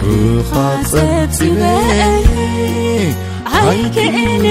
ብኻ ጸብጺበ ኣይክእልን።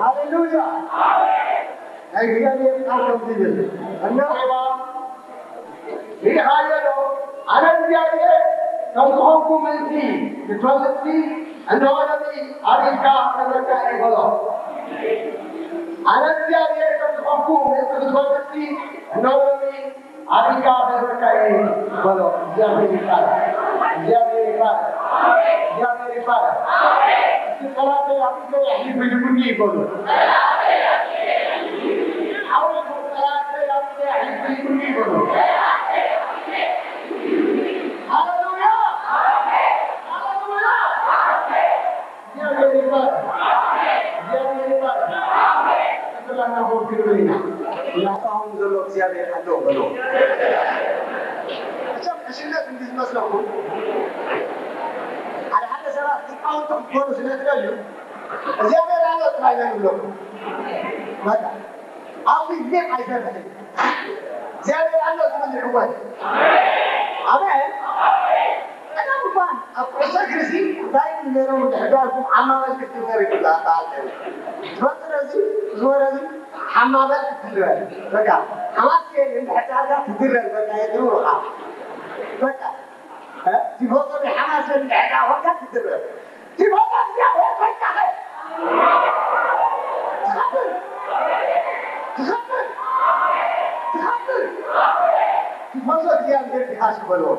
ሃሌሉያ! ናይ እግዚኣብሔር ቃል ከምዚ ይብል፣ እነሆ ሪእኻዮ ዶ? ኣነ እግዚኣብሔር ከም ዝኾንኩ ምእንቲ ክትፈልጥሲ፣ እነሆ ሎሚ ኣብ ኢድካ ክህበካ እየ በሎ። ኣነ እግዚኣብሔር ከም ዝኾንኩ ምእንቲ ክትፈልጥሲ፣ እነሆ ሎሚ ኣብ ኢድካ ክህበካ እየ በሎ። እግዚኣብሔር ይባረክ። እግዚኣብሔር ይባረክ። እግዚኣብሔር ይባረክ። እስቲ ጸላተይ ኣብ ኢደይ ኣሕሊፉ ይህብኒ በሉ። ሓውኩም ጸላተይ ኣብ ኢደይ ኣሕሊፉ ይህብኒ በሉ። ሃሌሉያ! ሃሌሉያ! እግዚኣብሔር ይባረክ። እግዚኣብሔር ይባረክ። ክብርና ክቡር ክንብል ኢና። እናጣሁም ዘሎ እግዚኣብሔር ኣሎ በሎ። መቸም ዕሽነት እንዲ ዝመስለኩም፣ ሓደ ሓደ ሰባት ሊቃውንቲ ክትኮኑ ስለ ትደልዩ፣ እግዚኣብሔር ኣሎ ጥራይ ኢና ንብለኩም። በቃ፣ ኣብ ጊዜ ኣይሰርሕን። እግዚኣብሔር ኣሎ ዝብል ይዕወት። ኣሜን። ቀደም እኳ ኣብ ኩዕሶ እግሪ ሲ እንታይ ይብሉ ነይሮም? እንድሕር ዳርኩም ሓማበል ክትግበር ይብሉ ኣበሃህላ። ትፈልጡ ነዚ? እዚ ወረ እዚ ሓማበል ክትግበር። በቃ፣ ሓማስ ከ እንድሕር ዳርካ ትግረር፣ በቃ፣ የድርሩኻ። በቃ፣ እ? ቲፎዞ ናይ ሓማስ እንድሕር ዳር ኮንካ ትግረር። ቲፎዞ እግዚኣብሔር ኮይንካ ኸ? ትኸብር። ትኸብር። ትኸብር። ቲፎዞ እግዚኣብሔር ዲኻ እስኪ በልዎ።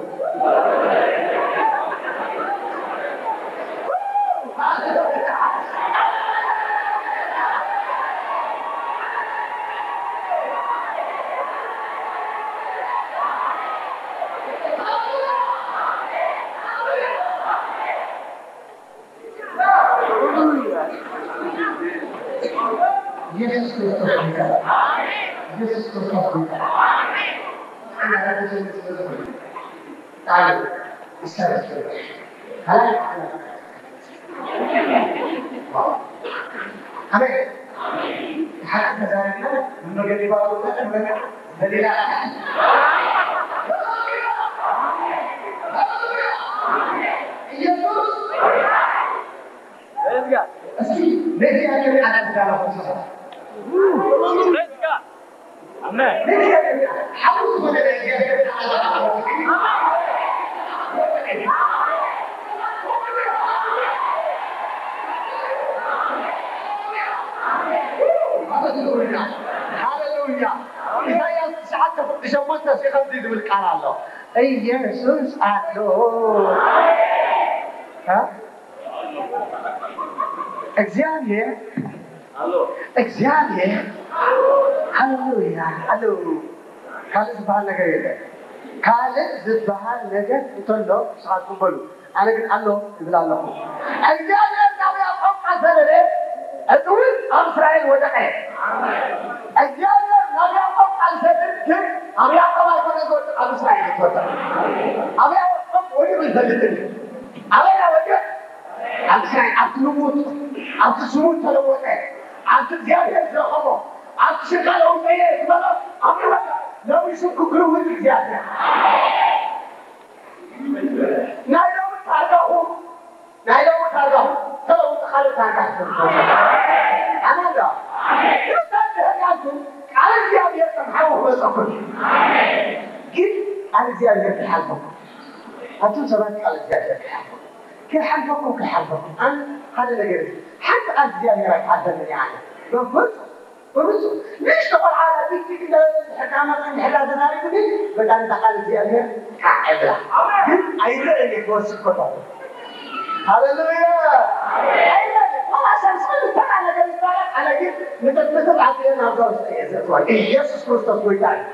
ኢየሱስ ክርስቶስ ጌታ። ኢየሱስ ክርስቶስ ጌታ። ቃል ይሰረት። ከላይ አሜን። ሓቂ ተዛሪብና ንመገዲ ባቡር ተጠንበና በሌላ ኢየሱስ እስኪ ነዚ ያገር አዳራሽ ተሰራ። Praise God. Amen. ሃሌሉያ፣ ሃሌሉያ። ኢሳይያስ ትሽዓተ ሸሞንተ ሲ ከምዚ ዝብል ቃል ኣሎ፣ ኢየሱስ ኣሎ። እ? እግዚኣብሔር፣ ኣሎ። እግዚኣብሔር፣ ሃሌሉያ፣ ኣሎ። ካልእ ዝበሃል ነገር የለን። ካልእ ዝበሃል ነገር እንተሎ ንስኻትኩም በሉ። ኣነ ግን ኣሎ ይብል ኣለኹ። እግዚኣብሔር ናብ ያዕቆብ ቃል ሰደደ፣ ዕጽዊ ኣብ እስራኤል ወደቐ። እግዚኣብሔር ናብ ያዕቆብ ቃል ሰድድ፣ ግን ኣብ ያዕቆብ ኣይኮነ ዝወድቕ፣ ኣብ እስራኤል እዩ ዝወድቕ። ኣብ ያዕቆብ ወዲቑ ይፈልጥን እዩ። ኣበይ ወዲቕ? ኣብ እስራኤል፣ ኣብቲ ልውጥ፣ ኣብቲ ስሙ ተለወጠ፣ ኣብቲ እግዚኣብሔር ዝረኸቦ፣ ኣብቲ ሽምካ ለውጠየ ዝበሎ ኣብ ህይወት ለዊሱ ክግልውጥ እግዚኣብሔር። ቃል እግዚኣብሔር ከይሓልፈኩም፣ ኣቱም ሰባት፣ ቃል እግዚኣብሔር ከይሓልፈኩም፣ ከይሓልፈኩም፣ ከይሓልፈኩም። ኣነ ሓደ ነገር፣ ሓንቲ ቃል እግዚኣብሔር ኣይትሓልፈንን እያ። ኣነ በፍጹም፣ በፍጹም። ንእሽቶ ቆልዓ ቲክቲክ እንዳ-፣ እንድሕር ዳመጸ፣ እንድሕር ዳተዛሪቡ ግን፣ በቃ ነታ ቃል እግዚኣብሔር ቃዕ የብላ። ግን ኣይረእን እየ ክወስድ ከለኹ። ሃሌሉያ! ኣይረእን። ቆልዓ ሰብ ስለ ዝተራ ነገር ይዛረብ፣ ኣነ ግን ምጥጥጥጥ ኣቢለ ናብዛ ውሽጢ እየ ዘእትዋ። ኢየሱስ ክርስቶስ ጎይታ እዩ።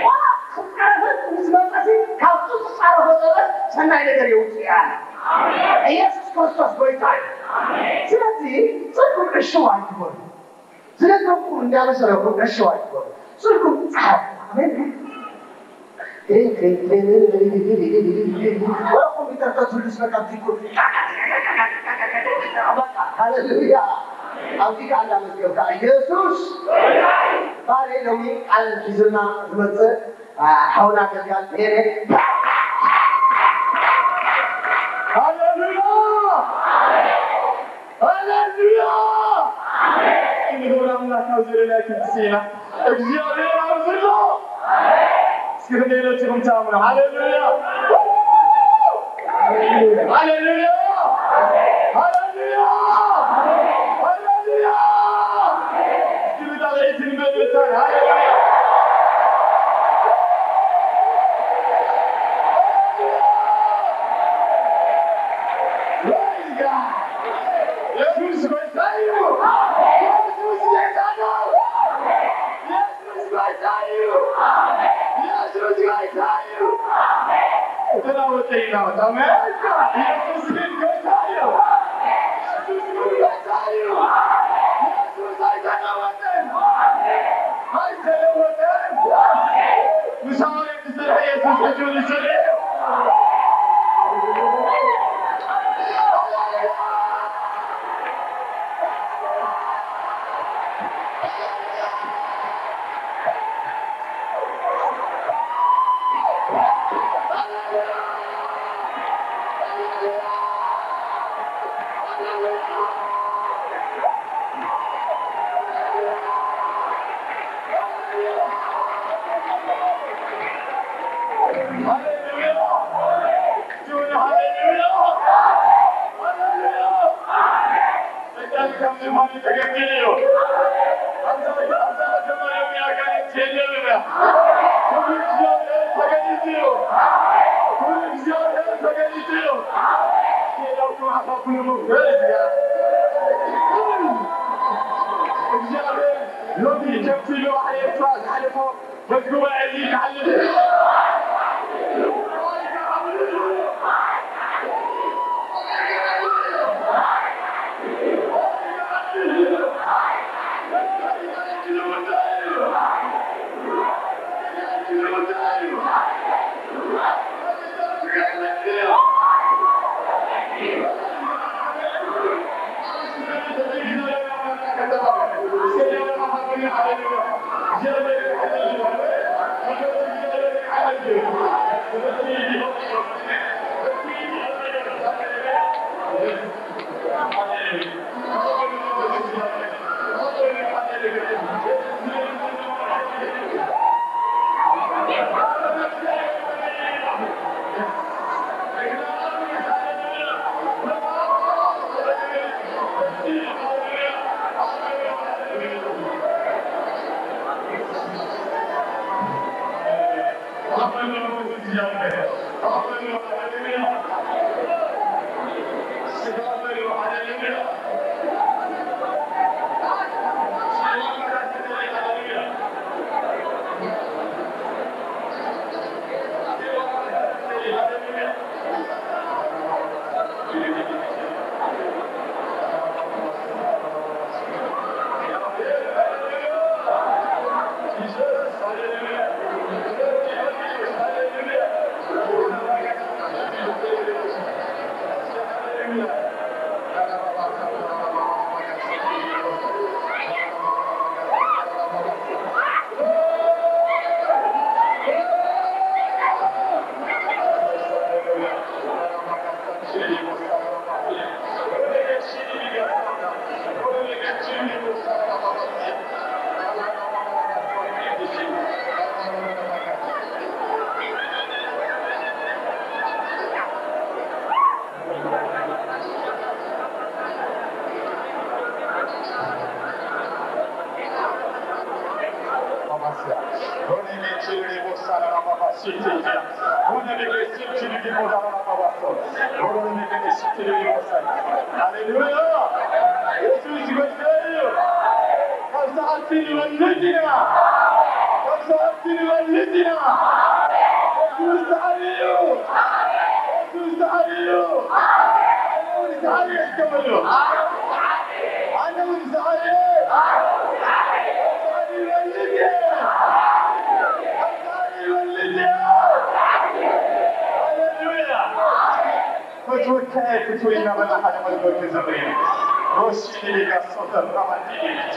ቆልዓ ክጻረፍ ምስ መጸሲ፣ ካብቱ ዝጻረፎ ጸጸት ሰናይ ነገር የውጽእ እየ ኣነ። ኢየሱስ ክርስቶስ ጎይታ እዩ። ስለዚ፣ ጽልኩም ዕሽው ኣይትበሉ። ዝደለኩም እንዳመሰለኩም ዕሽው ኣይትበሉ። ስልኩም ጸሓፉ። ኣሜን። ትሬን፣ ትሬን፣ ትሬን፣ ወላ ኮምፒውተር ተትህሉስ በቃ ብዚኩ በቃ፣ ሃሌሉያ። ኣብዚ ከኣ እንዳመዝገብካ ኢየሱስ ባሬ ሎሚ ቃል ሒዙልና ዝመጽእ ሓውና ኣገልጋሊ ሄሬ። ሃሌሉያ! ሃሌሉያ! ንኽብር ኣምላኽ ካብ ዘለና ክንስኢና እግዚኣብሔር ኣብዚ ኣሎ። እስኪ ክንደይ ነቲኹም ትኣምኑ? ሃሌሉያ! ሃሌሉያ! ሃሌሉያ! ሃሌሉያ! እስኪ ብጣቕዒት ንመልእታ። ሃሌሉያ! Praise God! የሱስ ጎይታ እዩ። የሱስ ጌታ ነው። የሱስ ጎይታ እዩ። የሱስ ጎይታ እዩ። ተናወጠ ይናወጥ። ኣሜን። የሱስ ግን ጎይታ እዩ። የሱስ ግን ጎይታ እዩ። የሱስ ኣይተናወጠን። ኣይተለወጠን። ምስ ሃዋርያት ዝሰርሐ የሱስ ሕጂ እውን ይሰርሕ እዩ። ሃሌሉያ! ሃሌሉያ! ሃሌሉያ! ሰይጣን ካብ ዝማሬ ተገዲሉ እዩ። ኣብዛ፣ ኣብዛ ከተማ ሎሚ ኣጋንንት የለን። ክብሪ እግዚኣብሔር ተገሊጹ እዩ። ክብሪ እግዚኣብሔር ተገሊጹ እዩ። ሴላው ክማሓፋ ኩሉ መፍረስ እያ። እግዚኣብሔር ሎሚ ከምቲ ንባሕሪ ኤርትራ ዝሓለፎ በቲ ጉባኤ እዚ ክሓልፍ Una de que se chile que por la mano para abajo. Una de que se chile que por la mano. Aleluya. Jesús es bueno. ካብ ሰዓብቲ ንበልጽ ኢና። ካብ ሰዓብቲ ንበልጽ ኢና። የሱስ ተዓብዩ። የሱስ ተዓብዩ። ኣነ እውን ተዓብየ እስከ በሉ። ኣነ እውን ተዓብየ። ካብ ሰዓብቲ ንበልጽ እየ። ካብ ሰዓብቲ ንበልጽ እየ። ሃሌሉያ። ፈትወካ እየ ፍትወይ እናበልና ሓደ መዝሙር ክንዘምር ኢና። ሮሲ ሊጋ ሶተር ራማቲ ሊጂ።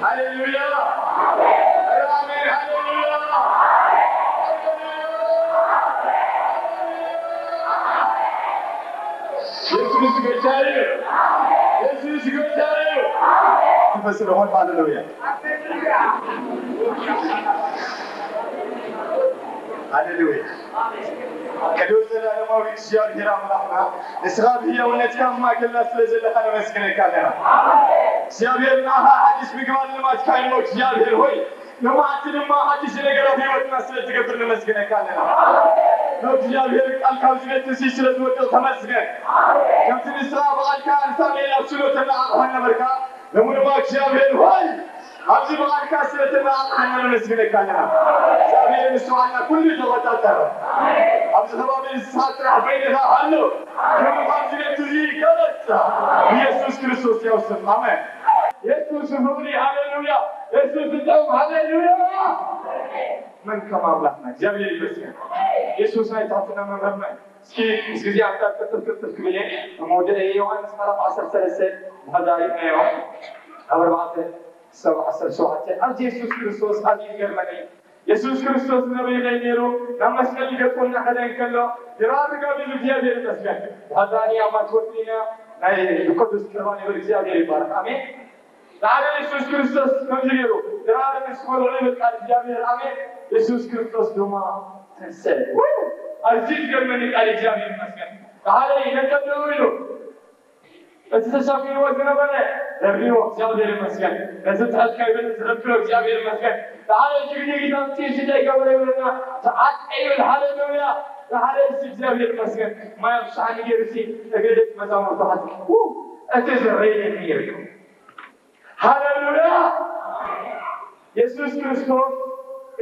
ሃሌሉያ! ኣሜን! ሃሌሉያ! የሱስ ጌታ እዩ! የሱስ ጌታ እዩ! መንፈስ ርሑስ፣ ሃሌሉያ! ሃሌሉያ! ቅዱስ ዘላለማዊ እግዚኣብሔር ኣምላኽና፣ ንስኻ ብህያውነትካ ኣብ ማእከልና ስለ ዘለኻ ነመስግነካ ኣለና። እግዚኣብሔር፣ ንዓኻ ሓድሽ ምግባር ልማድካ እዩ እሞ፣ እግዚኣብሔር ሆይ፣ ንመዓልቲ ድማ ሓድሽ ነገር ኣብ ህይወትና ስለ ትገብር ነመስግነካ ኣለና። እግዚኣብሔር፣ ቃልካ ኣብዚ ቤት እዚ ስለ ዝወድቕ ተመስገን። ከምቲ ንስኻ ብቓልካ ንሳሙኤል ኣብ ሽሎ ተነቓቕሖ ነበርካ፣ ሎሚ ድማ እግዚኣብሔር ሆይ፣ ኣብዚ ብቓልካ ስለ ተነቓቕሓና ነመስግነካ ኣለና። እግዚኣብሔር፣ ንስኻ ኩሉ ተቖጻጸር። ኣብዚ ከባቢ ንስኻ ጥራሕ በይንኻ ሃሎ። ክብሪ ኣብዚ ቤት እዚ ይገለጽ። ብየሱስ ክርስቶስ ያው ስም። ኣሜን። የሱስ ፍቕሪ፣ ሃሌሉያ። የሱስ ጥዑም፣ ሃሌሉያ። መን ከም ኣምላኽና፣ እግዚኣብሔር ይመስገን። የሱስ ናይ ትሕትና መምህርና እዩ። እስኪ ምስ ግዜ ኣንጻር ቅልጥፍ ቅልጥፍ ክብል እየ። መወደኢ ዮሃንስ ምዕራፍ ዓሰርተ ሰለስተ ንኸዳ ርኢናዮ። ካብ ኣርባዕተ ክሳብ ዓሰርተ ሸውዓተ። ኣብዚ የሱስ ክርስቶስ ኣዝዩ ይገርመኒ። የሱስ ክርስቶስ ነቢይ ነይሩ፣ ናብ መስቀል ገጹ እናኸደ እንከሎ፣ ድራር ጋቢሉ እግዚኣብሔር ይመስገን። ብኸዳኒ ኣብ ማቴዎስ ኢና ናይ ቅዱስ ቁርባን ይብል፣ እግዚኣብሔር ይባረክ። ኣሜን። ዳሓደ የሱስ ክርስቶስ ከምዚ ገይሩ፣ ድራር ምስ በልዑ ይብል ቃል እግዚኣብሔር። ኣሜን። የሱስ ክርስቶስ ድማ ተንሰ። ኣዝዩ ዝገርመኒ ቃል እግዚኣብሔር ይመስገን። ዳሓደ ነንተብልዑ ኢሉ፣ እቲ ተሸፊንዎ ዝነበረ ደርቢዎ፣ እግዚኣብሔር ይመስገን። ነዚ ትሕት ከይብል ዝኸልክሎ እግዚኣብሔር ይመስገን። ዳሓደ ጅግኒ ጊታ ምጽኡ እንታይ ገበረ ይብለና፣ ተዓጥቀ ይብል። ሃሌሉያ። ዳሓደ እዚ እግዚኣብሔር ይመስገን። ማይ ኣብ ሸሓኒ ገይሩ ሲ እግሪ ደቂ መዛሙርቱ ሓቲ። ው፣ እቲ ዝረየኒ ይርክብ። ሃሌሉያ! የሱስ ክርስቶስ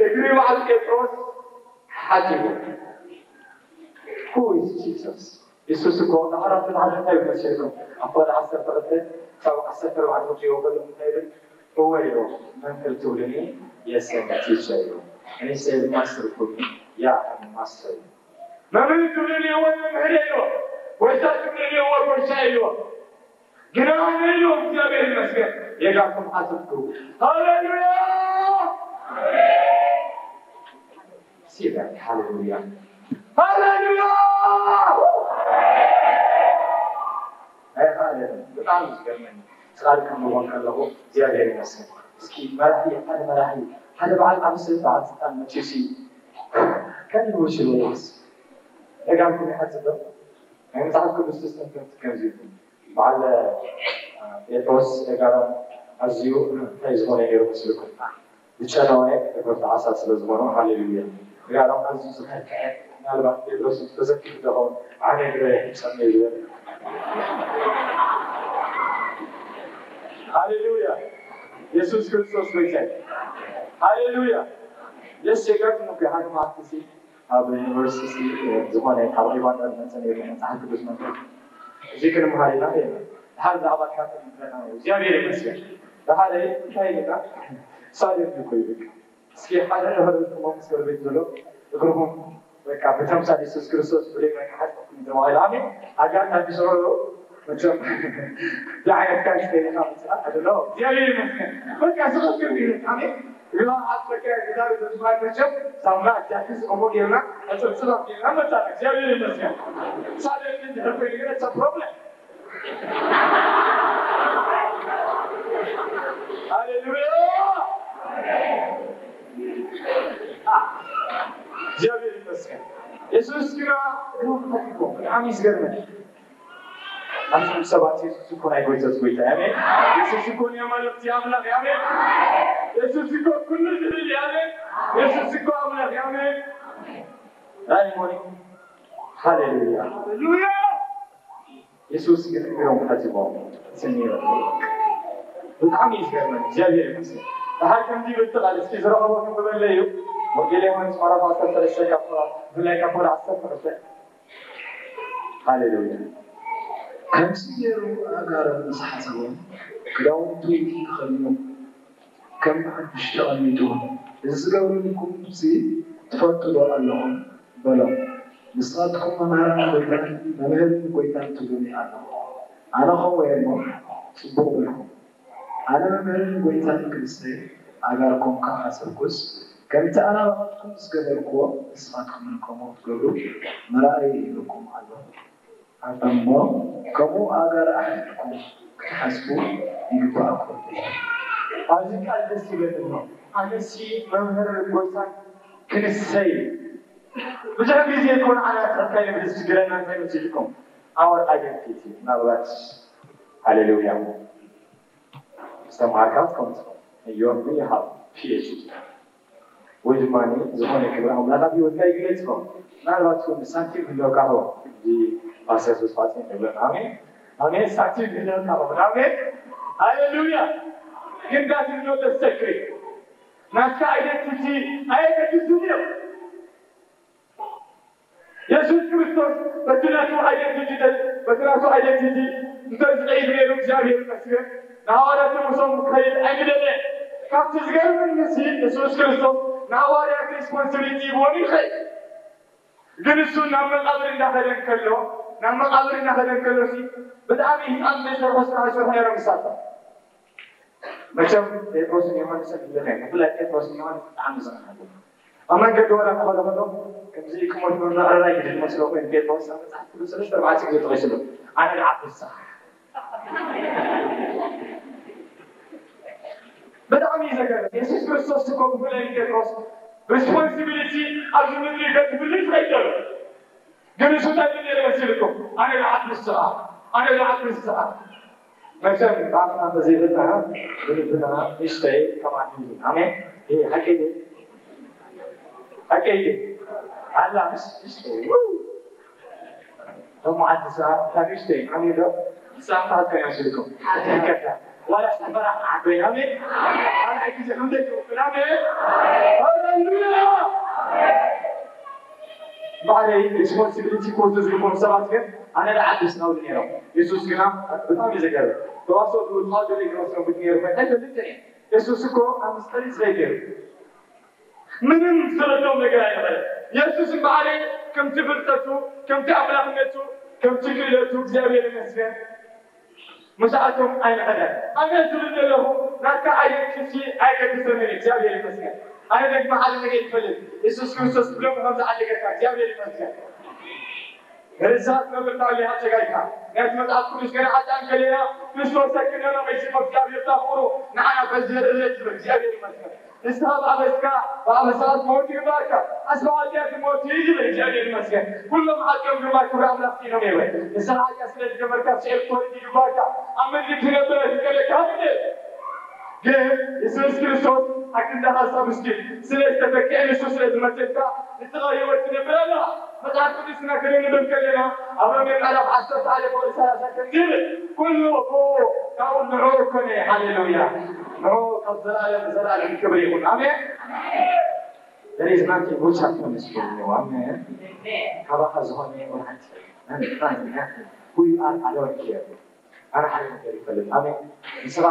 እግሪ በዓል ጴጥሮስ ሓጺቡ። Who is Jesus? የሱስ እኮ ንዓራት ንዓራት እንታይ ይመስለኩም? ኣብ ቁጥሪ ዓሰርተ ክልተ ክሳብ ዓሰርተ ኣርባዕተ ክትሪእዎ ከለኹም እንታይ ይብል? እወ ኢሉ፣ መምህር ትብሉኒ የሰ ቲቸር ኢሉ። እኔ ሰ ማስተር ኩኝ ያ ማስተር። መምህር ትብሉኒ እወ መምህር ኢሉ። ጎይታ ትብሉኒ እወ ጎይታ ኢሉ። ግና ኣነ ኢሉ እግዚኣብሔር ይመስገን ጌጋኩም ሓተትኩ። ሃሌሉያ! ሲበል ሃሌሉያ! ሃሌሉያ! ኣይኻለን። ብጣዕሚ ዝገርመኒ ቃል ከንብቦ ከለኹ እግዚኣብሔር ይመስገን። እስኪ መራሒ፣ ሓደ መራሒ፣ ሓደ በዓል ዓቢ ሰብ፣ በዓል ስልጣን መጺኡሲ ከንብቦ ሽበለስ ነጋርኩም ይሓጽብ ዶ? ናይ መጽሓፍ ቅዱስ ተስተንተንቲ ከምዚ ይብሉ። በዓል ጴጥሮስ እጋሮም ኣዝዩ እንታይ ዝኾነ ነይሩ መስልኩም? ዝጨነወ ተፈርቶ ዓሳ ስለ ዝኾኑ፣ ሃሌሉያ። እጋሮም ኣዝዩ ዝኸፍዐ፣ ምናልባት ጴጥሮስ ተዘኪሩ ዝኸውን ዓነ ግረ ይጨመ ይብል። ሃሌሉያ። የሱስ ክርስቶስ ጎይታ እዩ። ሃሌሉያ። የስ የጋጥም እኮ ሓደ መዓልቲ እዚ ኣብ ዩኒቨርሲቲ ዝኾነ ካብ ሪቫይቫል መጸ ነይሩ መጽሓፍ ቅዱስ መምህር። እዚ ክንምሃር ኢና ነይርና። ድሓር ብዛዕባ ካቶሊክ ብለና ነይሩ። እግዚኣብሔር ይመስገን። ድሓር እንታይ ኢልና? ሳሌም እኮ ይብል። እስኪ ሓደ ንኽእል እሞ ምስ ጎረቤት ዘሎ እግርኹም በቃ ብተምሳል የሱስ ክርስቶስ ብደም ይሓጽበኩም ተባሂሉ። ኣሜን። ኣጋጣሚ ሽዑ መቸም ብዓይነትካ ክስተይካ ምጽኣ፣ I don't know። እግዚኣብሔር ይመስገን። በቃ ዝኽክር ይብል። ኣሜን። ግራ ኣጥበቀ ግዳር ተስፋ መቸም ሳሙና እጃክስ እሞ ጌርና፣ ዕጽብጽብ ኣቢልና መጻና። እግዚኣብሔር ይመስገን። ሳሌም እንድሕር ኮይኑ ግን it's a problem። ሃሌሉያ! እግዚኣብሔር ይመስገን። የሱስ ግና እግሩ ተሓጺቡ፣ ብጣዕሚ እዩ ዝገርመኒ። ኣንቱም ሰባት፣ የሱስ እኮ ናይ ጎይቶት ጎይታ እዩ። ኣሜን። የሱስ እኮ ናይ ኣማልኽቲ ኣምላኽ እዩ። ኣሜን። የሱስ እኮ ኩሉ ዝኽእል እዩ። ኣሜን። የሱስ እኮ ኣምላኽ እዩ። ኣሜን። ራእይ ሞኒ። ሃሌሉያ። ሃሌሉያ። የሱስ ግን እግሮም ሓጺቦም ስኒ ይረግጡ። ብጣዕሚ እዩ ዝገርመኒ። እግዚኣብሔር ይመስገን። ደሓር ከምዚ ይብል እቲ ቃል፣ እስኪ ዝረኸቦ ከንብበለይ እዩ። ወንጌል ዮሃንስ ምዕራፍ ዓሰርተ ሰለስተ ካብ ቁጥሪ፣ ብፍላይ ካብ ቁጥሪ ዓሰርተ ክልተ። ሃሌሉያ። ከምዚ ገይሩ ኣእጋሮም ምስ ሓጸቦም፣ ክዳውንቱ ተኸዲኑ፣ ከም ብሓድሽ ተቐሚጡ፣ እዚ ዝገብረልኩምሲ ትፈልጡ ዶ ኣለኹም? በሎም። ንስኻትኩም መምህርን ጐይታን፣ መምህርን ጐይታን ትብሉኒ ኣለኹም። ኣነ ኸምኡ እየ እሞ፣ ጽቡቕ በልኩም። ኣነ መምህርን ጐይታን ክንሰይ፣ ኣእጋርኩም ከኣ ሓጸብኩስ፣ ከምቲ ኣነ ኣባኻትኩም ዝገበርክዎ፣ ንስኻትኩም እውን ከምኡ ክትገብሩ መርኣዪ ሂበኩም ኣለኹ። እሞ፣ ከምኡ ኣእጋር ኣሕሊልኩም ክትሓጽቡ ይግብኣኩም እዩ። ኣብዚ ቃል ደስ ይበል እሞ፣ ኣነሲ መምህር ጐይታን ክንሰይ፣ ብዙሕ ግዜ እኮ ንዓና ትሕካይ ንብል ዝችግረና እንታይ መሲልኩም? Our identity፣ ምናልባት፣ ሃሌሉያ፣ ዝተምሃርካ ክትከውን ትኽእል። እዮብ ምን ይሃብ ፒ ኤች ዲ ወይ ድማ ዝኾነ ክብሪ ኣምላኽ ኣብ ህይወትካ ይግለጽ ይኸውን። ምናልባት እውን ሳንቲም ክህልወካ ይኸውን። እዚ ፓስተር ተስፋጽዮን ይብለን። ኣሜን። ኣሜን። ሳንቲም ክህልወካ ይኸውን። ኣሜን። ሃሌሉያ። ግን that is not the secret። ናትካ ኣይደንቲቲ ኣየገድስን እዩ። የሱስ ክርስቶስ በቲ ናቱ ኣይደንቲቲ፣ በቲ ናቱ ኣይደንቲቲ እንተዝኸይድ ነይሩ፣ እግዚኣብሔር ይመስገን፣ ንሃዋርያት ርእሶም ክኸይድ ኣይምደለየን። ካብቲ ዝገርመኒ ንሲ የሱስ ክርስቶስ ንሃዋርያት ሪስፖንሲቢሊቲ ሂብዎም ይኸይድ። ግን እሱ ናብ መቃብር እንዳኸደ እንከሎ፣ ናብ መቃብር እንዳኸደ እንከሎ ሲ ብጣዕሚ ህፃን ዘይሰርሖ ስራሕ ይሰርሑ ነይሮም ንሳቶም። መቸም ጴጥሮስን ዮሃንስን ንልኸ፣ ብፍላይ ጴጥሮስን ዮሃንስ ብጣዕሚ ዝቐናሉ። ኣብ መንገዲ ወላ ክኸዱ ከለዉ፣ ከምዚ ክሞት መመቕረራይ ግድን መስሎ ኮይኑ፣ ጴጥሮስ ኣብ መጽሓፍ ቅዱስ ሰለስተ ኣርባዕተ ግዜ ተጠቒሱ ኣሎ። ኣነ ዝዓቢ ንስኻ። ብጣዕሚ እዩ ዘገርም። የሱስ ክርስቶስ እኮ ብፍላይ ንጴጥሮስ ሪስፖንሲቢሊቲ ኣብዚ ምድሪ ገድፍሉ ይኸይድ ኣሎ። ግን እሱ እንታይ ይብል ነይሩ መሲልኩም? ኣነ ዝዓቢ ንስኻ፣ ኣነ ዝዓቢ ንስኻ። መቸም ብኣፍና እንተዘይበልና፣ ብልብና ንእሽተይ ከማን እዩ። ኣሜን። ይሄ ሓቂ እዩ። ሓቂ እዩ። ኣላ ምስ ንእሽተይ። ው! እሞ ዓዲ ሰዓት እታ ንእሽተይ። ኣሜን ዶ? ሰዓት ከመይ መሲልኩም? ሓንቲ ከብዳ። ዋላ ዝተፈራ ዓበይ። ኣሜን። ካልኣይ ግዜ ከምዘይ ትውክል። ኣሜን። ሃሌሉያ! ባዕለይ ሪስፖንሲቢሊቲ ክወስዱ ዝግብኦም ሰባት ግን ኣነ ዝዓቢ ስናውዲ ነይሮም። የሱስ ግና ብጣዕሚ እዩ ዘገርም። ተዋስኦ ዝብል ቃል ገለ ይመስሎም ነይሩ፣ ኣይፈልጥን እየ። የሱስ እኮ ኣብ መስቀል እዩ ዝኸይድ ነይሩ። ምንም ዝረድኦም ነገር ኣይነበረን። የሱስ እምበኣር ከምቲ ፍልጠቱ፣ ከምቲ ኣምላኽነቱ፣ ከምቲ ክእለቱ እግዚኣብሔር ይመስገን ምስኣቶም ኣይነኸደን። ኣነ ዝብል ዘለኹ ናትካ ኣይደንቲቲ ኣይገድሰንን እዩ። እግዚኣብሔር ይመስገን። ኣነ ደግመ ሓደ ነገር ይፈልጥ። የሱስ ክርስቶስ ብደሙ ከም ዝዓደገካ እግዚኣብሔር ይመስገን። ንስኻ ትነብር እንዳ ኣለኻ ተጋይካ። ናይቲ መጽሓፍ ቅዱስ ገና ሓጥኣን ከለና ክርስቶስ ኣይክነኖ መይሲ እግዚኣብሔር ታፍቕሩ ንዓና በዚ ርእየት ይብል። እግዚኣብሔር ይመስገን። ንስኻ ብኣበስካ ብኣበሳት ሞት ይግባርካ። ኣስባ ሓጢኣት ሞት እዩ ዝብል እግዚኣብሔር ይመስገን። ኩሎም ሓጢኦም ድማ ክብሪ ኣምላኽ ስኢኖም እዮም። ንስኻ ሓጢኣት ስለ ዝገበርካ ስኤል ክወርድ ይግባርካ። ኣብ ምድሪ ትነብር ኣይፍቀደካ ትብል። ግን የሱስ ክርስቶስ ኣክንዳ ሓሳብ እስኪ ስለ ዝተተክአ ንሱ ስለ ዝመሰልካ ንስኻ ህይወት ትነብር ኣለኻ። መጽሓፍ ቅዱስና ከነንብብ ከለና ኣብ ሮሜ ምዕራፍ ዓሰርተ ሓደ ቁጽሪ ሰላሳ ከምዚ ይብል፣ "ኩሉ ብኡ ካብኡ ንዕኡ ኮነ። ሃሌሉያ! ንዕኡ ካብ ዘላለም ዘላለም ክብሪ ይኹን። ኣሜን!" There is nothing which can punish you. ኣሜን። ካባኻ ዝኾነ ይኹን ሓንቲ። We are alone here. ኣነ ሓደ ነገር ይፈልጥ። ኣሜን። ንስኻ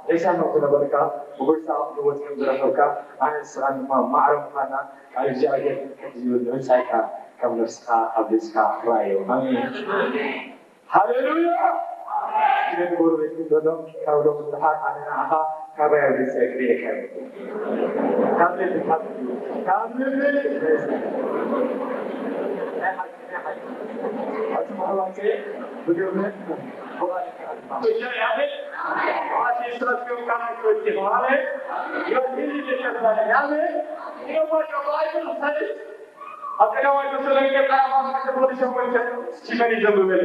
ሬሳ ነው ዝነበርካ፣ ብጎይታ ህይወት ከም ዝረኸብካ፣ ኣነ ንስኻ ድማ ማዕረ ምዃንና ቃል እግዚኣብሔር ከምዚ ይብል፣ ንምንጻይካ ካብ ነፍስኻ ኣብሊጽካ ርኣዮ። ኣሜን። ሃሌሉያ። ግን ጎረቤትኩም ዘሎ ካብ ሎሚ ንደሓር ኣነ ንዓኻ ካባይ ኣብሊጸ ክርእየካ እየ። ካብ ልቢ፣ ካብ ልቢ፣ ካብ ልቢ። ኣቲ መሕዋቴ ብግብሪ ብቓል ይኣምን። ኣቲ ስራትኩም ካናይ ትወዲ ማለት ይወዲ ይሸፍናል። ያምን ይወዲ ባይብል ሰልስት ኣብ ቀዳማይ ተሰሎንቄ ምዕራፍ ኣርባዕተ ቁጽሪ ሸሞንተ እስቲ መን ይዘምር በለ።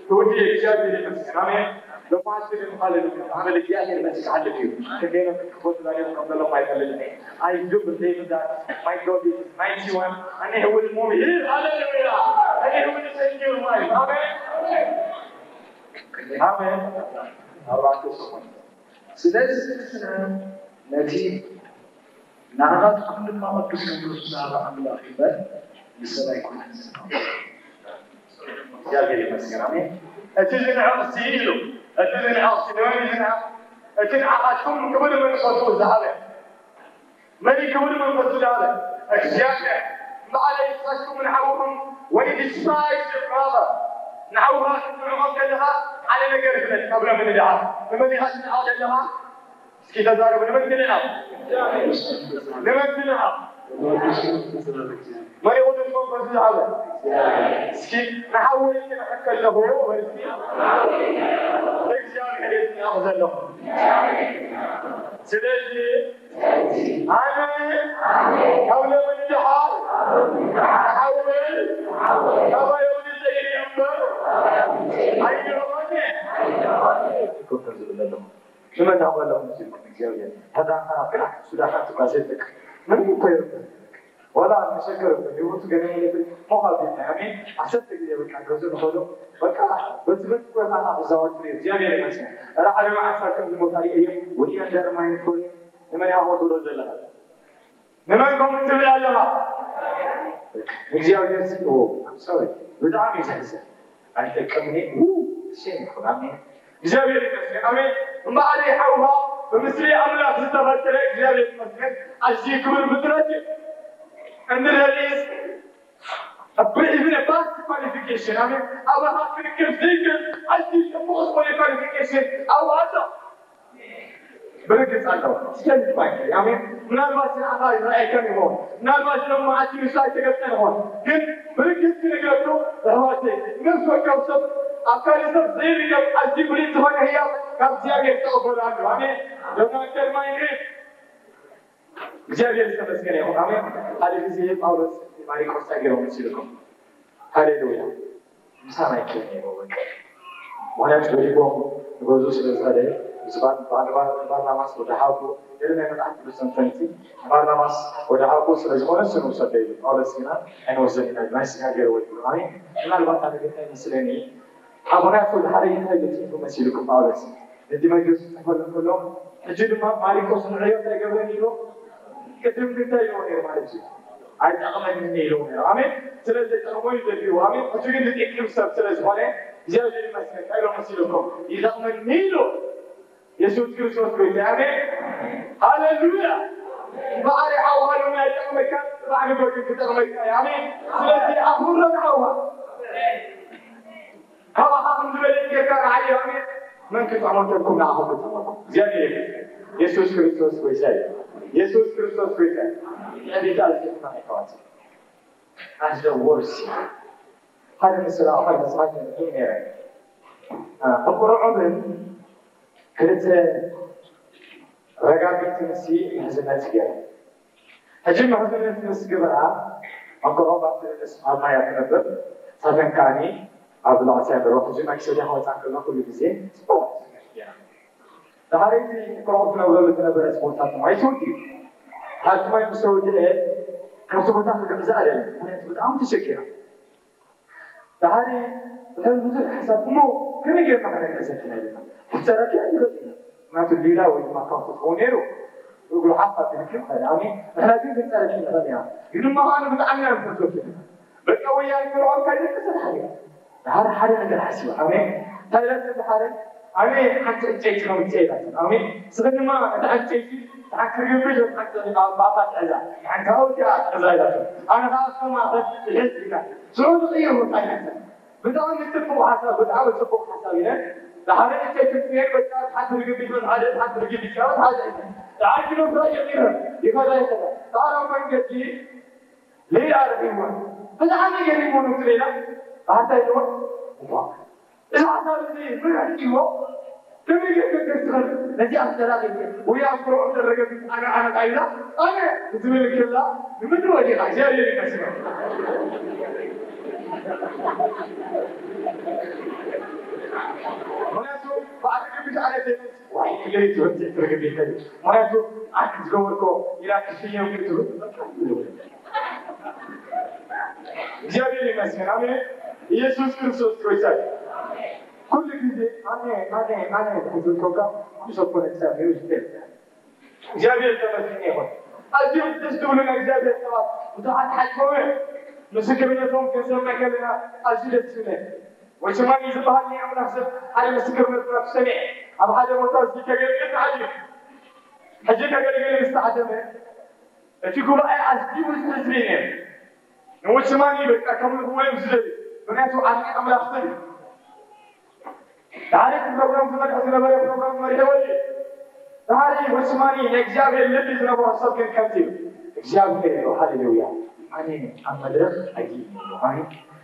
ክውዲ የእግዚኣብሔር ይመስገን። ኣሜን። ሎማት ግን ሃሌሉያ፣ ኣመል እግዚኣብሔር በዚ ክሓልፍ እዩ። ክንደይ ነው ክትክፈቱ ዛሬ ከም ዘለኹም ኣይፈልጥን እየ። I do believe that my God is mighty one and he will move here. Hallelujah. And he will change your life. Amen. Amen. ኣርባዕተ ሰሙን ስለዚ ነቲ ንዓኻትኩም ድማ ቅዱስ መንፈሱ ዝሃበ ኣምላኽ እምበር ንሰብ ኣይኮነን ዝሃቦ። እግዚኣብሔር ይመስገን። ኣሜን። እቲ ዝንዕቕ እዚ ኢሉ፣ እቲ ዝንዕቕ እዚ ንመን እዩ ዝንዕቕ? እቲ ንዓኻትኩም ክቡር መንፈሱ ዝሃበ። መን እዩ ክቡር መንፈሱ ዝሃበ? እግዚኣብሔር። እምበኣር ንሳትኩም ንሓውኹም ወይ despise your brother፣ ንሓውኻ ክትንዕቖ ከለኻ ሓደ ነገር ፍለጥ፣ ካብ ሎሚ ንደሓር ንመን ኢኻ ትንዕቕ ዘለኻ? እስኪ ተዛረቡ። ንመን ትንዕቕ? ንመን ትንዕቕ? መን እዩ ቅዱስ መንፈስ ዝሃበ? እስኪ ንሓወይ ክንዕቕ ከለኹ በል እስኪ፣ እግዚኣብሔር እየ ዝንዕቕ ዘለኹ። ስለዚ ኣነ ካብ ሎሚ ንደሓር ንሓወይ ካባይ ይውልደ እየ እምበር ኣይንዕቖን እየ። ኮፍ ዝብል ዘለኹ። ንመን ናበሎም ዝብል እግዚኣብሔር። ተዳኸራ ክላ ሱዳኻ ትባዘልክ። ምንም እኮ የብልክ። ዋላ መሸገር እኮ ህይወቱ ገና የለብን። ሞኻ ቤት ናይ ኣሜን። ዓሰርተ ግዜ በቃ ገዙ ንኸዶ። በቃ በትምህርት እኮ የማና ብዛወር ትሪ እግዚኣብሔር ይመስገን። ኧረ ሓደ መዓልቲ ከም ዝሞት ኣሪኤ እየ። ወዲ ኣንደር ማይን እኮ እየ። ንመን ያቆ ትብሎ ዘለኻ? ንመን ከምኡ ትብል ኣለኻ? እግዚኣብሔር ሲ ኦ፣ I'm sorry። ብጣዕሚ እዩ ዘሕዝን። ኣይጠቅምን እዩ። ው፣ ሴም ይኹን። ኣሜን። እግዚኣብሔር ይመስገን። ኣሜን። እምበኣር ሓውኻ ብምስሊ ኣምላኽ ዝተፈጠረ እግዚኣብሔር ይመስገን። ኣዝዩ ክቡር ፍጥረት እዩ። And there is a pre-, even a past qualification. ኣሜን። ኣባኻ ክርከብ ዘይክእል ኣዝዩ ጽቡቕ ዝኾነ qualification ኣብኡ ኣሎ። ብርግጽ ኣለዎ። ስተንድ ባይ። ኣሜን። ምናልባት ንዓኻ ይረኣየካ ይኸውን። ምናልባት ሎም መዓልቲ ንሱ ኣይተገልጸን ይኸውን። ግን ብርግጽ ክነግረኩም፣ ኣሕዋተይ፣ ነፍሲ ወከፍ ሰብ ኣብ ካልእ ሰብ ዘይርከብ ኣዝዩ ብሉጽ ዝኾነ ህያብ ካብ እግዚኣብሔር ተቐበሉ ኣሎ። ኣሜን። ዶናልድ ማይንሬ እግዚኣብሔር ዝተመስገነ ይኹን። ኣሜን። ሓደ ግዜ ጳውሎስ ማሪቆስ እንታይ ገይሮም መሲልኩም? ሃሌሉያ። ምሳና ይከየድ ነይሩ በቃ። ምኽንያቱ ገዲፎም ንገዝኡ ስለ ዝኸደ፣ ምስ ባር-፣ ባር-፣ ባር-፣ ባርናባስ ወደ ሓቁ፣ ገለ ናይ መጽሓፍ ቅዱስ ተንተንቲ፣ ባርናባስ ወደ ሓቁ ስለ ዝኾነ እሱ ንውሰዶ ኢሉ። ጳውሎስ ግና ኣይንወስዶን ኢና፣ ናይ ስጋ ገይርዎ ይብሉ። ኣሜን። ምናልባት ሓደ ገታ ይመስለኒ፣ ኣቦናት ወደ ሓደ እንታይ ኢሉ ጽሒፉ መሲልኩም ጳውሎስ? ነቲ መግለጺ ዝጽሕፈሉ እንከሎ፣ ሕጂ ድማ ማሪቆስ ንዕዮ እንታይ ገብረኒ ኢሉ? ቅድም ግን እንታይ ኢልዎ ነይሩ ማለት እዩ? ኣይጠቕመንን ኢልዎ ነይሩ። ኣሜን። ስለዚ ጠቕሞ እዩ ዘድልይዎ። ኣሜን። ሕጂ ግን ዝጠቅም ሰብ ስለ ዝኾነ፣ እግዚኣብሔር ይመስገን። እንታይ ኢሎ መሲልኩም? ይጠቕመኒ ኢሉ። የሱስ ክርስቶስ ጎይታ። ኣሜን። ሃሌሉያ። እምበኣር ሓው ሃሉና ይጠቕመካ፣ ጽባሕ ንጎድን ክጠቕመካ እዩ። ኣሜን። ስለዚ ኣኽብሮ ንሓውኻ። ካባኻ ከም ዝበለጽ ጌርካ ንዓይ ኣሜን። መን ክጥዕመልኩም ንዓኹም ክጥዕመልኩም። እግዚኣብሔር ይመስገን። የሱስ ክርስቶስ ጎይታ እዩ። የሱስ ክርስቶስ ጎይታ እዩ። ዕቤት ኣዝዩ ሕማቕ ይተዋጽእ። ኣዝደ ወርሲ ሓደ ምስላ ሓደ መጽሓፍ ይንብብ ነይረ። እ፣ ብቁርዑብን ክልተ ረጋቢት ንሲ ምሕዝነት ገይረ። ሕጂ ምሕዝነት ምስ ግበራ፣ ኣንኮ ሮባት ኣብ ማይ እያ ትነብር። ሳተን ከኣኒ ኣብ ልዕሊ ኣለዋ። ሕጂ ማይ ክሰድያ ክወጻ ከሎ ኩሉ ግዜ ጽቡቕ ትምህርቲ ገይራ። ድሓረይቲ ክረኹ ትነብረሉ ዝነበረት ቦታ ድማ ኣይትወዲ። ድሓርቲ ማይ ምስ ተወድአ፣ ካብቲ ቦታ ክግዕዛ ኣይደልን። ምኽንያቱ ብጣዕሚ ተሸጊራ። ድሓሪ ድሕሪ ብዙሕ ሓሳብ፣ እሞ ከመይ ጌርና ከነግዕዘ ኢልና? ክትጸረፊ ኣይትኽእልን ኢና። ምኽንያቱ ሊላ ወይ ድማ ካብኡ ትኸውን ነይሩ። እግሩ ሓፍ ኣቢልኪ ይኽእል። ኣሜን። ንሕና ግን ክንጸረፊ ንኽእል ኢና። ግን እሞ ከኣ ብጣዕሚ ኢና ንፈርዶ ኪና። በቃ ወያነ ፍርዖን ካይደቀሰ ድሓሪ። ድሓሪ ሓደ ነገር ሓሲባ። ኣሜን። እንታይ ኢላቶ ድሓሪ? ኣሜን። ሓንቲ ዕንጨይቲ ከምጽእ ኢላቶ። ኣሜን። ንስኽን ድማ እታ ዕንጨይቲ፣ እታ ክርግብሽ፣ እታ ዕንጨይቲ ብኣፋ ትሕዛ። ሓንቲ ሃውቲኣ ትሕዛ ኢላቶ። ኣነ ከኣ እስከ ማእኸል ትሕዝ ኢላ። ሽዑ ትቕይር ቦታ ይሓሰብ። ብጣዕሚ ጽቡቕ ሓሳብ፣ ብጣዕሚ ጽቡቕ ሓሳብ ኢለ። ድሓሪ ዕንጨይቲ ትጽየር፣ በቃ፣ ሓንቲ ርግቢት ምስ ሓደ፣ ሓንቲ ርግቢት ምስ ሓደ፣ ድሓሪ ክነፍራ ጀሚረ። ይኸዳ፣ ይኸዳ። ድሓሪ ኣብ መንገዲ ሌላ ርግቢት፣ ብጣዕሚ ገሪሙ ንሱ ሌላ። ድሓሪ እንታይ ኢልዎ? እዋ፣ እዚ ሓሳብ እዚ መን ኣምጺእዎ? ከመይ ጌርካ ክትከስር ነዚኣ ኣስተላቒ ወይ ኣብ ኩርዖም ደረገ ኣነ ኣነ ቃይላ ኣነ ክትብል ከላ ንምድሪ ወዲቓ እግዚኣብሔር ይመስገን። ምክንያቱ ብኣቲ ግብሽ ኣነ ዘይመስ ዋይ ክለይ ትወፅእ ትርግብ ይኸል ምክንያቱ ኣክ ዝገበርኮ ኢላ ክሽየም ክትብል እግዚኣብሔር ይመስገን። ኣሜን። ኢየሱስ ክርስቶስ ጎይታ እዩ። ኩሉ ግዜ ኣነ ኣነ ኣነ ክትብል ከብካ ኩሉ ሰብ ኮነ እግዚኣብሔር ይስገድ። እግዚኣብሔር ተመስገን ይኹን። ኣዝዮም ደስ ዝብሉ ናይ እግዚኣብሔር ሰባት ብዙሓት ሓጅቦም እዮም። ምስክርነቶም ክንሰምዕ ከለና ኣዝዩ ደስ ይብለኒ። ወሽማኒ ዝበሃል ናይ ኣምላኽ ሰብ ሓደ ምስክርነት ናቱ ሰሚዐ። ኣብ ሓደ ቦታ እዚ ከገልግል ተዓዲሙ። ሕጂ ከገልግል ምስ ተዓደመ እቲ ጉባኤ ኣዝዩ ብዙሕ ህዝቢ እዩ ነይሩ። ንወሽማኒ በቃ ከምልኽዎ እዮም ዝደልዩ። ምክንያቱ ዓብዪ ኣምላኽ ሰብ እዩ። ድሓሪ እቲ ፕሮግራም ዝመርሕ ዝነበረ ፕሮግራም መሪሕዎ እዩ። ድሓሪ ወሽማኒ ናይ እግዚኣብሔር ልቢ ዝነበሮ ሰብ ግን ከምዚ እዩ። እግዚኣብሔር ኢሉ ሃሌሉያ ኣነ ኣብ መድረኽ ኣይድይን ኣለኹ ኣነ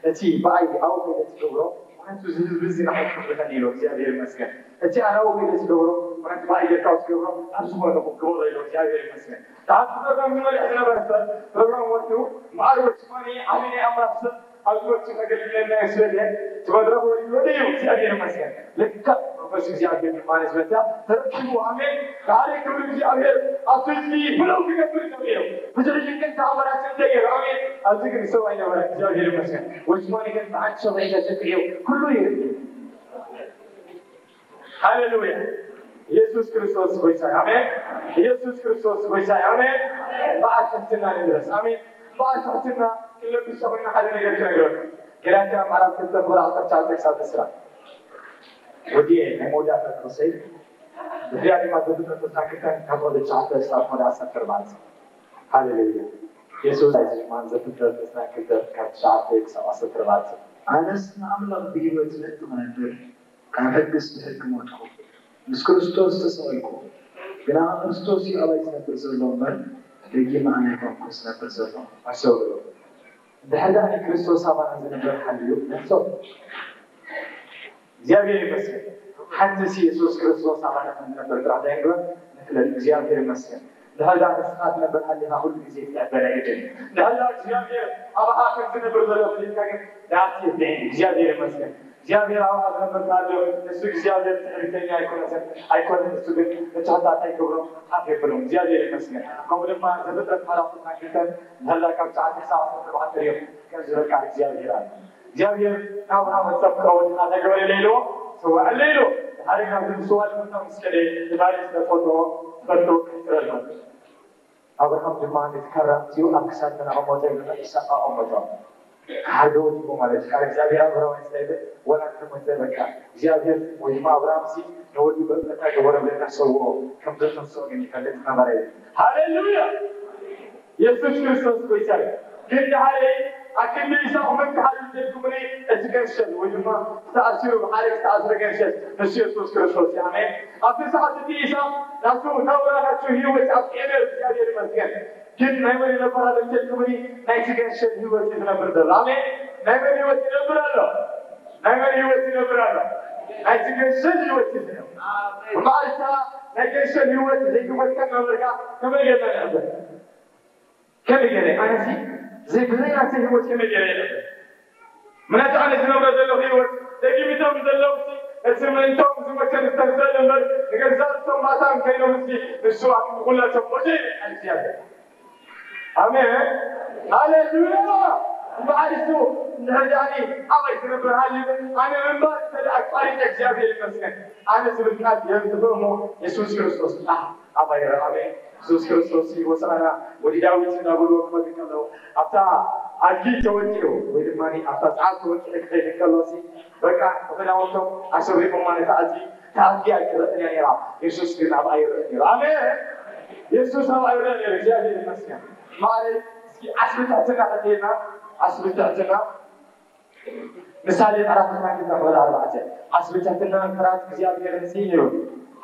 እቲ ብኣይ ኣብኡ ከይደ ትገብሮ ምክንያቱ እዚ ህዝቢ እዚ ንዓይ ክምልኸኒ ኢሉ እግዚኣብሔር ይመስገን። እቲ ኣነ ኣብኡ ከይደ ትገብሮ ምክንያቱ ብኣይ ጌርካ ትገብሮ ኣብ ዝኾነ ክበሮ ኢሉ እግዚኣብሔር ይመስገን። ድሓር ፕሮግራም ዝመርሕ ዝነበረ ሰብ ፕሮግራም ወዲኡ ማዕረ ወሽማኒ ዓብዪ ናይ ኣምላኽ ሰብ ኣብዚ ወርቂ ከገልግለና የስበለ እቲ መድረኽ ወዲኡ ወደ እዩ እግዚኣብሔር ይመስገን። ልክዕ መንፈስ እግዚኣብሔር ድማ ንዝመታ ተረኪቡ ኣሜን። ሓደ ክብሪ እግዚኣብሔር ኣብቲ ህዝቢ ብለው ክገብር ጀሚሩ ብዙሕ ይንቅን ተኣምራትን ተገይሩ ኣሜን። ኣብዚ ግን ሰው ኣይነበረ እግዚኣብሔር ይመስገን። ወጅማኒ ግን ብሓንቲ ሰው ይሸፍዕ እዩ ኩሉ ይርኢ ሃሌሉያ። ኢየሱስ ክርስቶስ ጎይታ እዩ። ኣሜን። ኢየሱስ ክርስቶስ ጎይታ እዩ። ኣሜን። በዓል ትሕትና ንድረስ። ኣሜን። በዓል ትሕትና ክንለብስ ኮይና ሓደ ነገር ክነግረኩም። ገላትያ ምዕራፍ ክልተ ቁጥሪ ዓሰርተ ትሽዓተ ክሳብ ዕስራ። ወዲኤ ናይ መወዳእታ ጥቕሰይ። ድሕሪኣ ድማ ዘፍጥረት ዕስራ ክልተ ካብ ቁጥሪ ትሽዓተ ክሳብ ቁጥሪ ዓሰርተ ኣርባዕተ። ሃሌሉያ። የሱስ ኣይዝማን ዘፍጥረት ዕስራ ክልተ ካብ ትሽዓተ ክሳብ ዓሰርተ ኣርባዕተ። ኣነስ ንኣምላኽ ብህይወት ምእንቲ ክነብር ካብ ሕግስ ብሕጊ ሞትኩ፣ ምስ ክርስቶስ ተሰቒልኩ። ግና ክርስቶስ እዩ ኣባይ ዝነብር ዘሎ እምበር፣ ደጊም ኣነ ኣይኮንኩን ዝነብር ዘለኹ። ኣስተውዕሉ። እንድሕር ደኣ ንክርስቶስ ኣባና ዝነብር ሃልዩ ንሕሰብ። እግዚኣብሔር ይመስገን። ሓንትስ የሱስ ክርስቶስ ኣባና ከም ዝነብር ጥራሕ እንታይ ንግበር? ንፍለጥ። እግዚኣብሔር ይመስገን። እንድሕር ደኣ ንስኻ ትነብር ሃሊኻ ኩሉ ግዜ ትዕበን ኣይግድን። እንድሕር ደኣ እግዚኣብሔር ኣባኻ ከም ዝነብር ዘሎ ፈሊጥካ ግን ዳት ይብዕን። እግዚኣብሔር ይመስገን። እግዚኣብሔር ኣባኻ ዝነብር ካሎ ንሱ እግዚኣብሔር ትዕቢተኛ ኣይኮነትን ኣይኮነን። ንሱ ግን ንትሑታት ኣይገብሮም፣ ሓፍ የብሎም። እግዚኣብሔር ይመስገን። ከምኡ ድማ ዘፍጥረት ምዕራፍ ዕስራን ክልተን እንድሕር ካብ ትሽዓተ ክሳብ ዓሰርተ ኣርባዕተ ሪኦም ከም ዝበቃ እግዚኣብሔር ኣሎ። እግዚኣብሔር ንኣብርሃም ጸብቀው እንታይ ገበረ ኢለ ኢልዎ? ስዋዕ ኢለ ኢልዎ። ድሓር ካብዚ ስዋዕ ልምንታ ምስ ከደ ትማሊ ስለፈትዎ ትፈልጦ ክሕጽረልኩም። ኣብርሃም ድማ ነቲ ካራ ኣምጺኡ ኣብ ክሳድ መን ኣቐመጦ ኢሉ? ኢሳቕ ኣቐመጦ። ክሓርዶ ወዲቑ ማለት እዩ። ቃል እግዚኣብሔር ኣብ ዕብራውያን እንታይ ይብል? ወላ እንተ ሞተ በቃ እግዚኣብሔር ወይ ድማ ኣብርሃምሲ ንወዱ በቀታ ገበረ ብለና ሰውኦ ከም ዘተንስኦ ግን ይፈልጥ ነበረ። ሃሌሉያ! የሱስ ክርስቶስ ጎይታ እዩ። ግን ደሓረይ ኣክንዲ ኢሳቕ መን ክሓድር ደልኩምኒ? እቲ ገንሸል ወይ ድማ ተኣሲሩ ብሓደ ዝተኣስረ ገንሸል ንሱ የሱስ ክርስቶስ እዩ። ኣሜን። ኣብቲ ሰዓት እቲ ኢሳቕ ናቱ ናብራ ናቱ ህይወት ኣብቂዑ ነይሩ። እግዚኣብሔር ይመስገን። ግን ናይ መን ይነብር ኣሎ ኢልኩምኒ? ናይቲ ገንሸል ህይወት እዩ ዝነብር ዘሎ። ኣሜን። ናይ መን ህይወት ይነብር ኣሎ? ናይ መን ህይወት ይነብር ኣሎ? ናይቲ ገንሸል ህይወት እዩ ዝነብር። እምበኣር እታ ናይ ገንሸል ህይወት ዘይክፈልካ እናበልካ ከመይ ጌርና ንዕብር? ከመይ ገይረ? ኣነሲ ዘይ-፣ ብዘይ ናተይ ህይወት ከመይ ገይረ የዕብር? ምክንያቱ ኣነ ዝነብሮ ዘለኹ ህይወት ደጊም እቶም ዘለውሲ ነቲ ምእንቶም ዝሞተ ዝተንስአሉ እምበር ንገዛእ ርእሶም ባእታን ከይኖምሲ ንሱ ኣብ ክንዲ ኩላቶም ሞተ ይብል ቃል እግዚኣብሔር። ኣሜን። ሃሌሉያ። እምበኣር እሱ እንድሕር ደኣኒ ኣበይ ዝነብር ሃልዩ ኣነ ምንባር እንተ ደኣ ኣቋሪጸ እግዚኣብሔር ይመስገን። ኣነ ዝብል ቃል የምጽእ እሞ የሱስ ክርስቶስ ጥራሕ ኣባይ ይረኣበ። የሱስ ክርስቶስ እዩ ሆሳዕና ወዲ ዳዊት እናበልዎ ክመጡ ከለዉ ኣብታ ኣድጊ ተወጢሩ ወይ ድማ ኣብታ ጻዕር ተወጢሩ ክኸይድ ከሎ ሲ በቃ ብኽዳውንቶም ኣሰሪቖማ ነታ ኣድጊ። እታ ኣድጊ ኣይትረእን እያ ነይራ። የሱስ ግን ኣብኣ ይረአ ነይሩ። ኣሜን። የሱስ ኣብኣ ይረአ ነይሩ። እግዚኣብሔር ይመስገን። ማዕረ እስኪ ዓስቢ ትሕትና ከትልና ዓስቢ ትሕትና ምሳሌ ምዕራፍ ዕስራን ክልተን ቁጽሪ ኣርባዕተ ዓስቢ ትሕትናን ፍርሃት እግዚኣብሔርን ሲ ይብል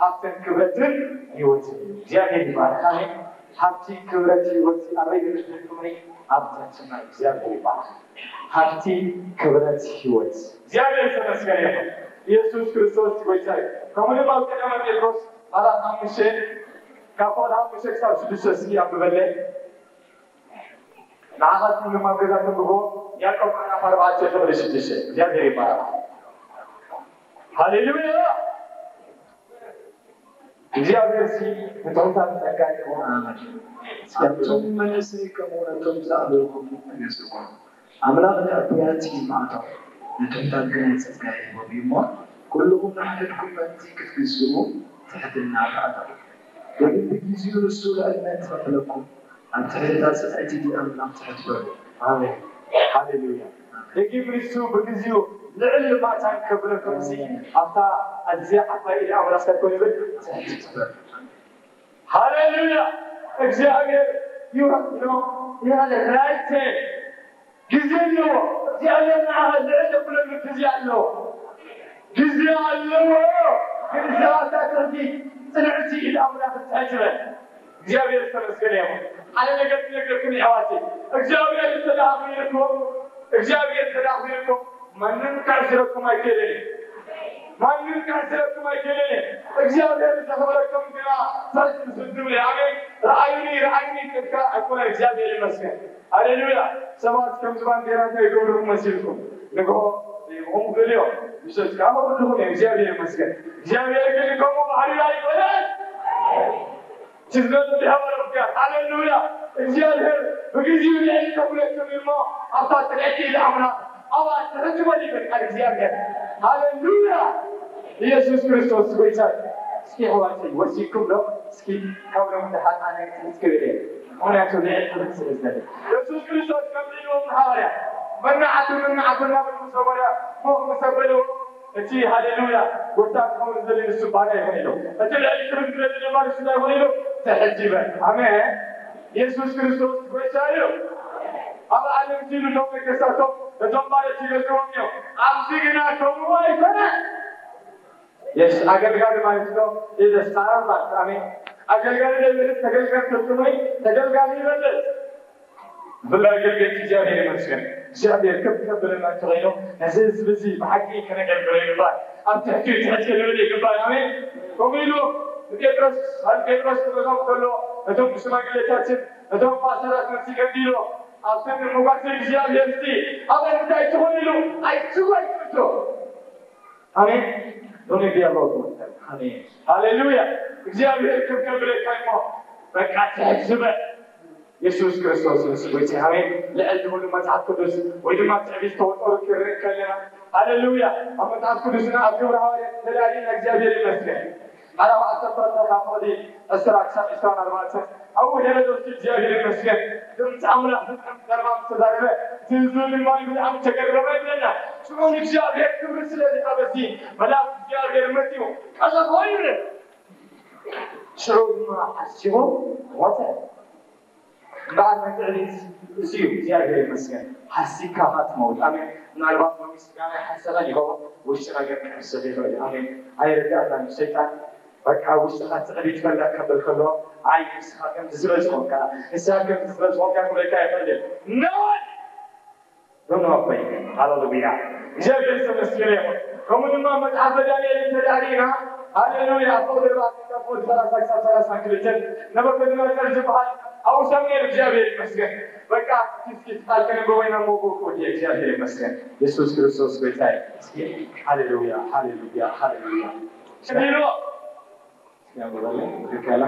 ሃብትን ክብረትን ህይወትን እዩ። እግዚኣብሔር ይባርክ። ኣሜን። ሃብቲ ክብረት ህይወት ኣበይ ይመስለኩም? ኣብ ትሕትና እግዚኣብሔር ይባርክ። ሃብቲ ክብረት ህይወት እግዚኣብሔር ዝተመስገነ ይኹን። ኢየሱስ ክርስቶስ ጎይታ እዩ። ከምኡ ድማ ኣብ ቀዳማይ ጴጥሮስ ምዕራፍ ሓሙሽተ ካብ ቁጽሪ ሓሙሽተ ክሳብ ሽዱሽተ እስኪ ኣንብበለይ። ንዓኻትኩም ድማ ኣብ ገዛ ተንብቦ ያዕቆብ ምዕራፍ ኣርባዕተ ቁጽሪ ሽዱሽተ። እግዚኣብሔር ይባረኽ። ሃሌሉያ። እግዚኣብሔር ሲ ንትሑታት ጸጋ ይህቦም። ኣሜን። ኣቱም መንእሰይ ከምኡ ነቶም ዝኣበኹም ተገዝእዎም። ኣምላኽ ንዕቡያት ይማእቶም፣ ንትሑታት ግና ጸጋ ይህቦም እዩ እሞ፣ ኩልኹም ንሓድሕድኩም ምእንቲ ክትግዝኡ ትሕትና ተኣታተዉ። ብግዲ ግዜኡ ንሱ ልዕልነት ይኸፍለኩም፣ ኣብ ትሕቲ እታ ጽንዕቲ ኢድ ኣምላኽ ትሕት በሉ። ኣሜን። ሃሌሉያ። ደጊም ንሱ ብግዜኡ ልዕል ማታን ከብለኩም እዚ ኣብታ ኣዝያ ዓባይ ኢድ ኣምላኽ እንታይ ኮይኑ ይብል? ትሕት በሉ። ሃሌሉያ። እግዚኣብሔር ይወስኖ ይሃለ ራይት ግዜ ኣለዎ። እግዚኣብሔር ንዓኻ ልዕል ዘብለሉ ግዜ ኣለዎ። ግዜ ኣለዎ። ግን እዛ ኣብታ ትሕቲ ጽንዕቲ ኢድ ኣምላኽ ትሕት በል። እግዚኣብሔር ዝተመስገነ ይኹን። ሓደ ነገር ክነግረኩም የሕዋተይ፣ እግዚኣብሔር እንተ ደኣ ኣኽቢርኩም፣ እግዚኣብሔር እንተ ደኣ ኣኽቢርኩም፣ ማንም ከዕስረኩም ኣይክእልን እዩ። ማንም ከዕስረኩም ኣይክእልን እዩ። እግዚኣብሔር ዘኽብረኩም ግና ትሕት ምስ ትብሉ፣ ኣሜን፣ ረኣዩኒ፣ ረኣዩኒ ኢልካ ኣይኮነን። እግዚኣብሔር ይመስገን። ሃሌሉያ። ሰባት ከምዚ ባንዴራ እንታይ ይገብርኩም መሲልኩም? ንግሆ ይብኹም ይኽእሉ እዮም። ምሸት ከዓ ክወርድኹም እዮም። እግዚኣብሔር ይመስገን። እግዚኣብሔር ግን ከምኡ ባህሪኡ ኣይኮነን። እቲ ዝበልጽ ብሕባር ምክያድ። ሃሌሉያ። እግዚኣብሔር ብግዜኡ ልዕል ከብለኩም እሞ ኣብታ ትዕቲ ኢድ ኣምላኽ ኣብኣ ትሕት በል ይብል ቃል እግዚኣብሔር። ሃሌሉያ። ኢየሱስ ክርስቶስ ጎይታ እዩ። እስኪ ኣሕዋተይ ወሲድኩም ዶ? እስኪ ካብ ሎሚ ደሓር ኣነ ትሕት ክብል እየ። ምኽንያቱ ልዕል ክብል ስለ ዝደሊ። ኢየሱስ ክርስቶስ ከምዚ ኢልዎም ንሃዋርያት፣ መናዓቱ፣ መናዓቱ እናበሉ ምስ ነበረ፣ ኮፍ ምስ ኣበልዎ፣ እቲ ሃሌሉያ ጎይታ ክኸውን ዝደሊ ንሱ ባርያ ይኹን ኢሉ። እቲ ልዕል ክብል ዝደሊ ድማ ንሱ እንታይ ይኹን ኢሉ? ትሕት ይበል። ኣሜን። ኢየሱስ ክርስቶስ ጎይታ እዩ። ኣብ ዓለም ሲሉ እቶም ነገስታቶም እቶም ባሮት ይገዝእዎም እዮም። ኣብዚ ግና ከምኡ ኣይኮነን። የስ ኣገልጋሊ ማለት እኮ is a servant። ኣሜን። ኣገልጋሊ ዘይበልጽ ተገልጋሊ ፍጹም ወይ ተገልጋሊ ይበልጽ። ብፍላይ ኣገልገልቲ እግዚኣብሔር ይመስገን። እግዚኣብሔር ክብ ከብለና እንተኾይኑ ነዚ ህዝቢ እዚ ብሓቂ ከነገልግሎ ይግባእ። ኣብ ትሕቲኡ ትሕት ክንብል ይግባእ። ኣሜን። ከምኡ ኢሉ ንጴጥሮስ፣ ኣብ ጴጥሮስ ክገዛው ከሎ ነቶም ሽማግሌታትን ነቶም ፓስተራትን እዚ ገዲሉ ኣብቲ ንመጓሰ እግዚኣብሔር እዚ ኣብ እንታይ ትኾን ኢሉ ኣይትጉ ኣይትብሎ። ኣሜን። ዶነ ቢያሎ ኣሜን። ሃሌሉያ። እግዚኣብሔር ክብ ከብለካ እሞ በቃ ትሕት ዝበል። የሱስ ክርስቶስ ንሱ ጎይታ። ኣሜን። ልዕል ዝበሉ መጽሓፍ ቅዱስ ወይ ድማ ትዕቢት ተወጠሩ ክርኢ ከለና፣ ሃሌሉያ። ኣብ መጽሓፍ ቅዱስና ኣብ ግብረ ሃዋርያት ተዳሊና እግዚኣብሔር ይመስገን። ምዕራፍ ዓሰርተ ካብ ፍቕዲ ዕስራ ክሳብ ዕስራን ኣርባዕተን ኣብኡ ሄሮዶስ እግዚኣብሔር ይመስገን ድምፂ ኣምላኽ ብጣዕሚ ዘረባ ምስ ተዛረበ እቲ ህዝቢ ድማ ብጣዕሚ ተገረመ ይብለና። ሽዑ ንእግዚኣብሔር ክብሪ ስለ ዝሃበ እዚ መልኣክ እግዚኣብሔር መፂኡ ቀዘፎ ይብል። ሽዑ ድማ ሓሲቡ ሞተ። እምበኣር ናይ ትዕቢት እዚ እዩ። እግዚኣብሔር ይመስገን። ሓሲብካ ኢኻ ትመውት። ኣሜን። ምናልባት ሎሚ ስጋና ኣይሓሰበን ይኸውን፣ ውሽጥና ግን ክሕስብ ይኽእል እዩ። ኣሜን። ኣይርድኣናን እዩ። ሰይጣን በቃ ውሽጥኻ ትዕቢት ፈለግ ከብል ከሎ፣ ኣይ ንስኻ ከምዚ ዝበዝኾንካ፣ ንስኻ ከምዚ ዝበዝኾንካ ክብለካ ይኽእል እዩ። No! ዶኖ ኣቦይ። ሃሌሉያ። እግዚኣብሔር ዝተመስገነ ይኹን። ከምኡ ድማ መጽሓፈ ዳንኤል እንተዳሪና፣ ሃሌሉያ፣ ፍቕዲ ኣርባዕተ ካብ ፍቕዲ ሰላሳ ክሳብ ሰላሳ ክልተን ነበኮድነፆር ዝበሃል ኣብኡ ሰብ ነይሩ። እግዚኣብሔር ይመስገን። በቃ እስኪ ቃል ከነንብቦ ኢና እሞ ብእኩል እግዚኣብሔር ይመስገን። የሱስ ክርስቶስ ጎይታ እዩ። እስኪ ሃሌሉያ፣ ሃሌሉያ፣ ሃሌሉያ። ከቢሩ እስኪ ኣንብበለይ። ትክክል።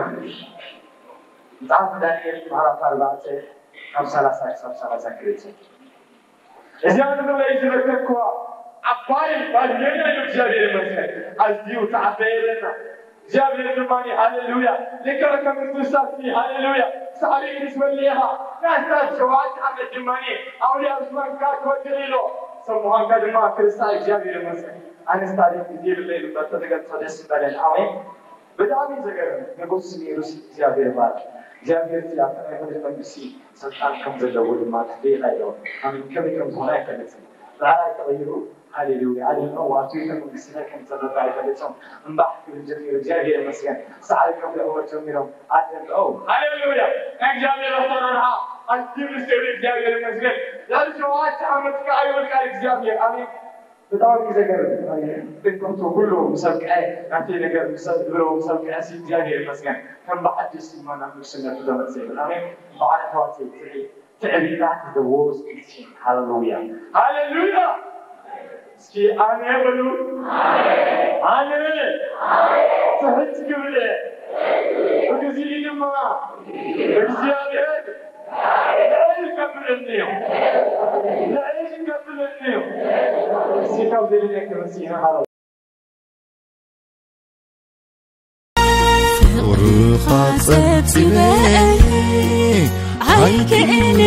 መጽሓፍ ዳንኤል ምዕራፍ ኣርባዕተ ካብ ሰላሳ ክሳብ ሰላሳ ክልተ። እዚኣ ንኽብለይ ዝበተንክዋ ዓባይ ባቢሎን ኢሉ እግዚኣብሔር ይመስገን። ኣዝዩ ተዓበየ ይብለና። እግዚኣብሔር ድማ ሃሌሉያ ልክዕ ከም ንስሳሲ ሃሌሉያ ሳዕቤን ምስ በልዕ ኢኻ ናስታት ሸውዓተ ዓመት ድማ ኣውልያ ዝመንካ ክወድቕ ኢሎ ሰብ ምዃንካ ድማ ክርስታ እግዚኣብሔር ይመስገን። ኣነስ ታሪክ ግዜ የብለይ እምበር ተተገልጾ ደስ ምበለን። ኣሜን። ብጣዕሚ ዘገርም ንጉስ ነይሩስ እግዚኣብሔር ባርክ። እግዚኣብሔር እቲ ኣብቲ ናይ ምድሪ መንግስቲ ስልጣን ከም ዘለዎ ድማ ተፈሊጣ ኢሎ። ኣሜን። ከመይ ከም ዝኾነ ኣይፈልጥን። ብዕራይ ተቐይሩ ሃሌሉያ ኣሊኖ ዋቱ ይተ መንግስቲ ከም ዘረባ ኣይፈልጥን። እምባሕ ክብል ጀሚሩ እግዚኣብሔር ይመስገን። ሳዕሪ ከም ደእወር ጀሚሮም ኣደንኦ። ሃሌሉያ ናይ እግዚኣብሔር ኣሰራርሓ ኣዝዩ ምስጢር እግዚኣብሔር ይመስገን። ዳር ሸውዓተ ዓመት ከኣ ይብል ቃል እግዚኣብሔር። ኣሜን። ብጣዕሚ ዘገርም። እንቅምቱ ኩሉ ምስ ኣብቅዐ፣ ናተይ ነገር ምስ ዝብሎ ምስ ኣብቅዐ፣ ሲ እግዚኣብሔር ይመስገን። ከም ብሓድሽ ድማ ናብ ንግስነቱ ተመልሰ ይብል። ኣሜን። በዓል ኣሕዋተይ፣ ትዕቢት፣ ትዕቢት is the worst sin። ሃሌሉያ። ሃሌሉያ። እስኪ ኣሜን በሉ። ኣነ ትሕት ክብል እየ። ብግዜኡ ድማ እግዚኣብሔር ልዕል ከብለኒ እዩ። ልዕል ከብለኒ እዩ። እስኪ ካብ ዘይደለየ ክብር ስኢነ ሃለው። ፍቕርኻ ጸብጺበ ኣይክእልን